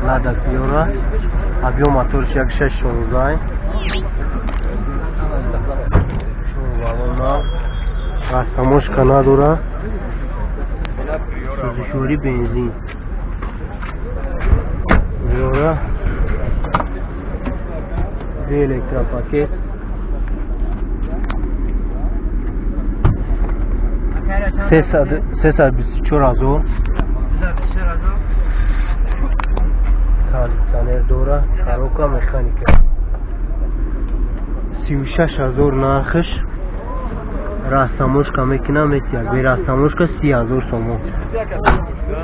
Лада Приора. Объем моторш 1.6 16. Чор балона. Растаможка надора. Сӯзишворӣ бензин. Приора. Электропакет. 324 000. Кондитсионер дора, коробка механика. 36 000 нархш. Растаможка мекунам, метия. Бе растаможка 30 000 сомон.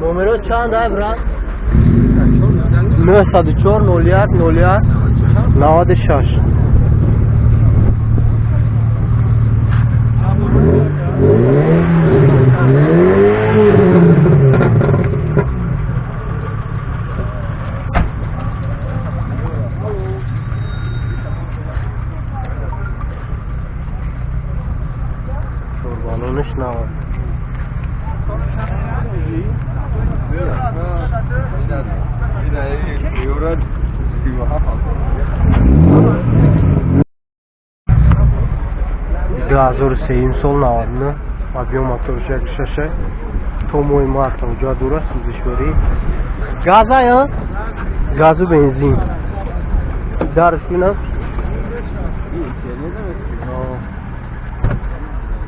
Номеро чанд ай, брат? 904 01 01 96. Чорбалонаш нав. Приора 37. 2003 сол, 99, объем моторш 1.6, то моҳи март ҳуҷҷат дора, сӯзишворӣ газая, газу бензин. Дарш бинам,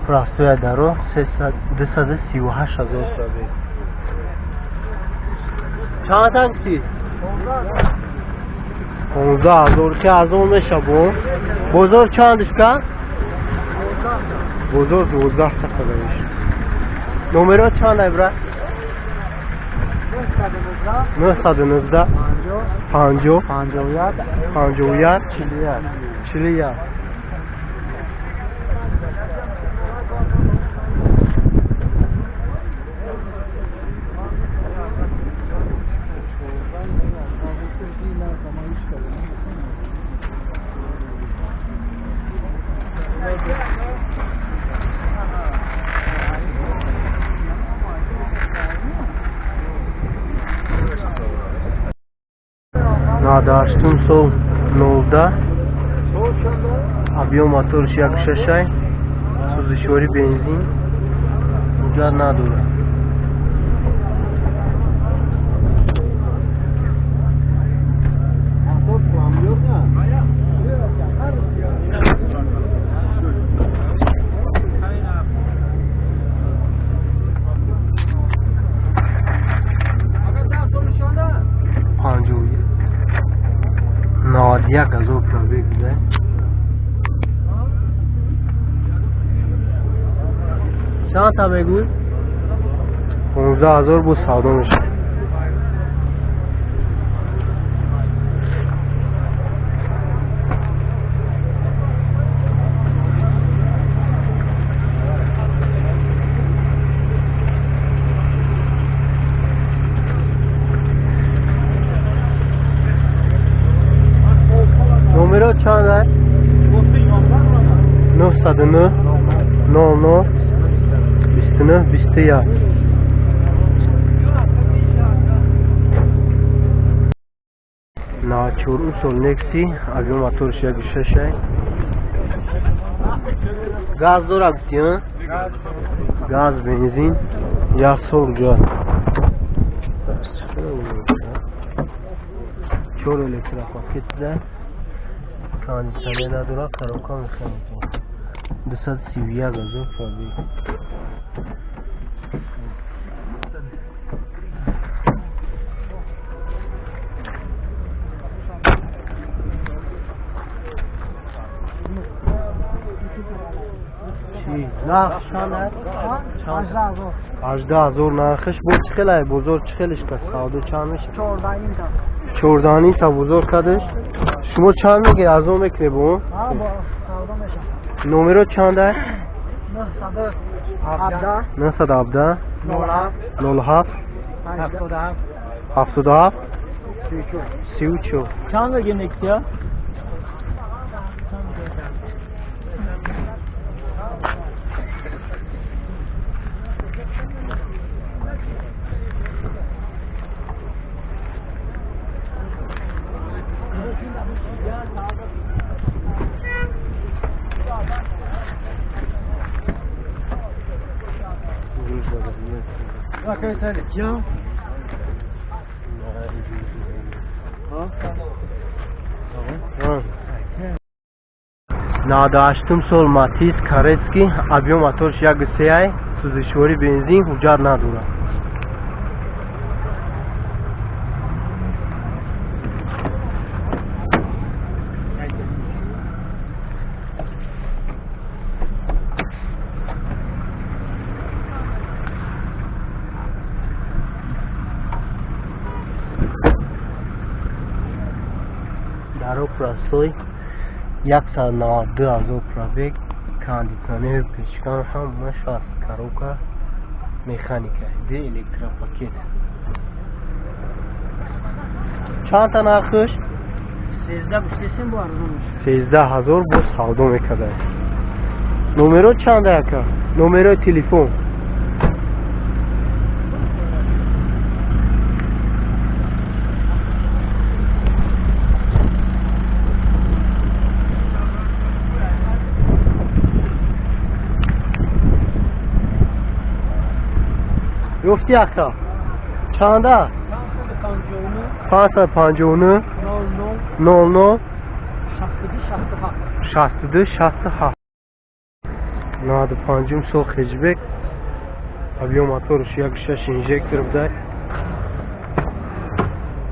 простоя даро 238 000 пробег. Чанд такси? 15 000 ки арзон меша. Бо бозор чандиш ка? Бозор 12 та қадариш. Номеро чанд ай, брат? 919 50 51 51 41 41. 98-ум сол, 0, объем моторш 1.6, сӯзишворӣ бензин, ҳуҷҷат надорад. Мотор пломбёрна. Панҷоҳ 91 000 пробег буда. Чанд та мегӯй? 15 000 бо савдо мешавад. Номеро чанд ай? 909 00 29 21. 94-ум сол Некси, объем моторш 1.6, газ дора гуфти, а? Газ, бензин, як сол ҷо. Чор электропакет да, кондитсионер надора, коробка механика. 231 000 пробег. Чӣ нарх чанд аст? Чанд? 18 000 нархш. Бо чӣ хел ай бозор, чӣ хелиш ка савдо чанд мешавад? 14 та бозор кардеш. Шумо чанд мегиред, арзон мекунед бо он? Номеро чанд ай? 917 07 77 34. Чанд меги Нексия? 98 сол Матиз Карецки, объем моторш 1.3, сӯзишворӣ бензин, ҳуҷҷат надорад. Даро простой 192 ҳазор пробег, кондитсионер, печкан ҳамаш ҳаст, коробка механика, д электропакет. Чанд та нархш? 13 ҳазор боз савдо мекарда. Номеро чанд ака? Номерои телефон. Ёфти ака? Чанда? 559 00 62 67. 95 сол хеҷбек, объем моторш 1.6 инжектор буда,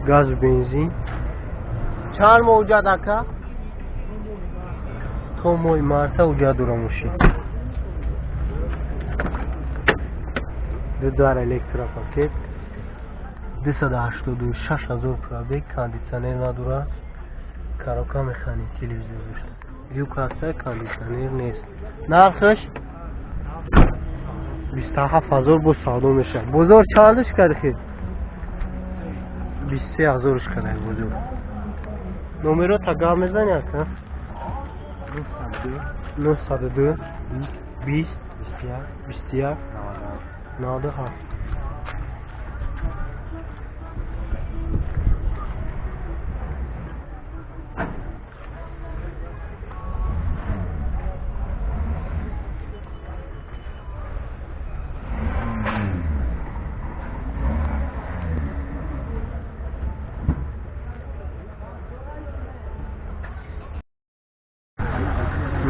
газ бензин. Чанд моҳ ҳуҷҷат ака? То моҳи марта ҳуҷҷат дора мошин. Ду дар электропакет, 286 ҳазор пробег, кондитсионер надорад, коробка механик, телевизор дошта. Люк ҳаста, кондитсионер нест. Нархш 27 ҳазор боз савдо мешавад. Бозор чандаш кард хел? 23 ҳазорш кард бозор. Номеро та гап мезани ака? 902 20 21 97.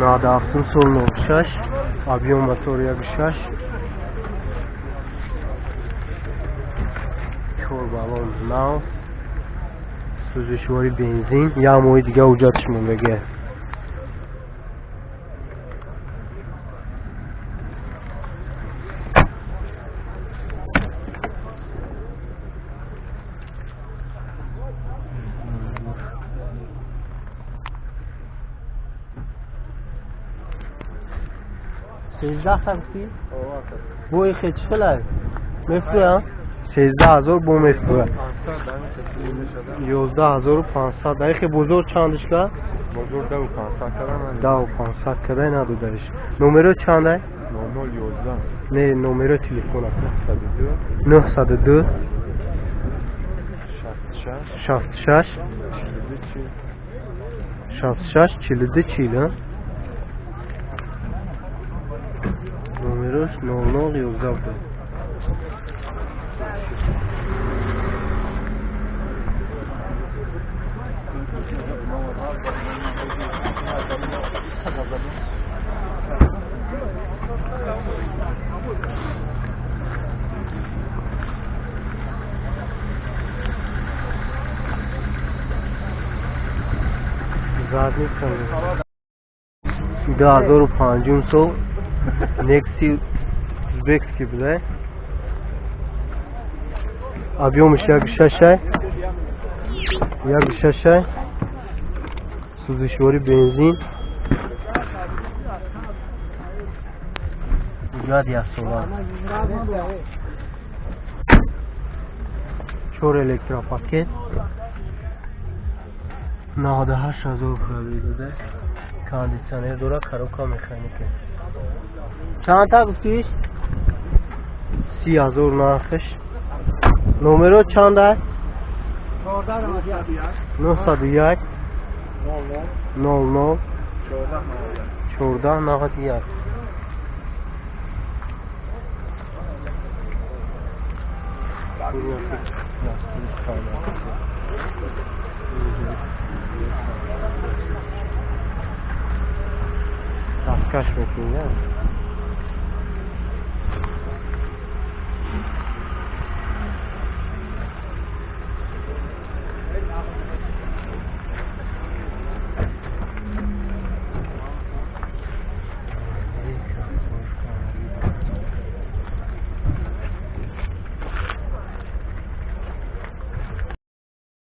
97 сол 96, объем мотор 1.6, 4 баллон нав, сӯзишворӣ бензин, як моҳи дига ҳуҷҷатш мондагиа. 13 та гуфтӣ? Бо ихе чӣ хелай? Мефурӯям? 13 ҳазор бо мефурӯям. 11500. Ихе бозор чандиш ка? Бозор 10500 карда. 10500 карда надодаиш. Номеро чандай? 0011. Не, номеро телефон ака. 902 66 66 42 40. Номерош 0011 буд. Задница 2005 сол Некси узбекский буда. Объемш 1.6, 1.6, сӯзишворӣ бензин, ҳуҷҷат яксола, 4 электропакет, 98 ҳазор пробег дода, кондитсионер дорад, коробка механика. Чанд та гуфтиш? 30 ҳазор нархш. Номеро чанд аст? 901 00 14 91. Дасткаш мекунӣ,